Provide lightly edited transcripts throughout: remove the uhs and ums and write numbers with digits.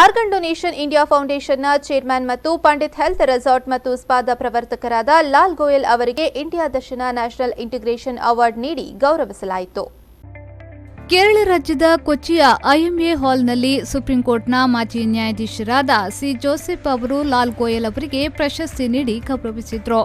Organ donation India ಫೌಂಡೇಶನ್ನ chairman ಮತ್ತು Pandit health resort ಮತ್ತು ಸ್ಪಾದ ಪ್ರವರ್ತಕರಾದ ಲಾಲ್ ಗೋಯಲ್ ಅವರಿಗೆ ಇಂಡಿಯಾ ದರ್ಶನ national integration award ನೀಡಿ ಗೌರವಿಸಲಾಯಿತು. ಕೇರಳ ರಾಜ್ಯದ ಕೊಚ್ಚಿಯ ಐಎಂಎ ಹಾಲ್ನಲ್ಲಿ ಸುಪ್ರೀಂಕೋರ್ಟ್ನ ಮಾಜಿ ನ್ಯಾಯಾಧೀಶರಾದ ಸಿ ಜೋಸೆಫ್ ಅವರು ಲಾಲ್ ಗೋಯಲ್ ಅವರಿಗೆ ಪ್ರಶಸ್ತಿ ನೀಡಿ ಗೌರವಿಸಿದರು.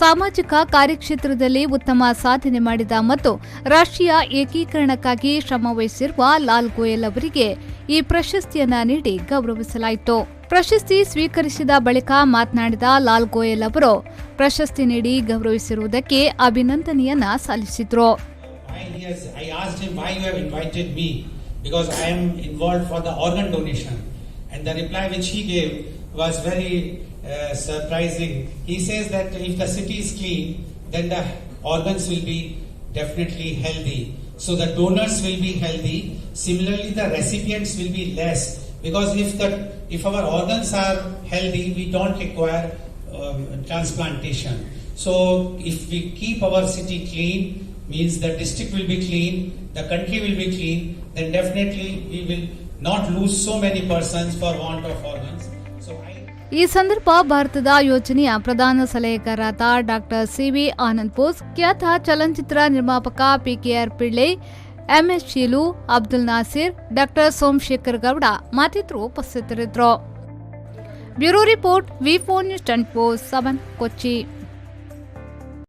ಸಾಮಾಜಿಕ ಕಾರ್ಯಕ್ಷೇತ್ರದಲ್ಲಿ ಉತ್ತಮ ಸಾಧನೆ ಮಾಡಿದ ಮತ್ತು ರಾಷ್ಟ್ರೀಯ ಏಕೀಕರಣಕ್ಕಾಗಿ ಶ್ರಮವಹಿಸಿರುವ ಲಾಲ್ ಗೋಯಲ್ ಅವರಿಗೆ ಈ ಪ್ರಶಸ್ತಿಯನ್ನ ನೀಡಿ ಗೌರವಿಸಲಾಯಿತು. ಪ್ರಶಸ್ತಿ ಸ್ವೀಕರಿಸಿದ ಬಳಿಕ ಮಾತನಾಡಿದ ಲಾಲ್ ಗೋಯಲ್ ಅವರು ಪ್ರಶಸ್ತಿ ನೀಡಿ ಗೌರವಿಸಿರುವುದಕ್ಕೆ ಅಭಿನಂದನೆಯನ್ನ ಸಲ್ಲಿಸಿದರು. I asked him, "Why you have invited me? Because I am involved for the organ donation." And the reply which he gave was very surprising. He says that if the city is clean, then the organs will be definitely healthy. So the donors will be healthy. Similarly, the recipients will be less, because if our organs are healthy, we don't require transplantation. So if we keep our city clean, means the district will be clean, the country will be clean, then definitely we will not lose so many persons for want of organs. So I ಈ ಸಂದರ್ಭ ಭಾರತದ ಯೋಜನೆಯ ಪ್ರಧಾನ ಸಲಹೆಗಾರರಾದ doctor C V Anand Bose, ಖ್ಯಾತ ಚಲನಚಿತ್ರ ನಿರ್ಮಾಪಕ P K R Pillai, M S Sheelu, Abdul Nasir, doctor Somashekar Gowda ಮತ್ತಿತರರು ಉಪಸ್ಥಿತರಿದ್ದರು. Bureau report, V4 news 24/7, Kochi.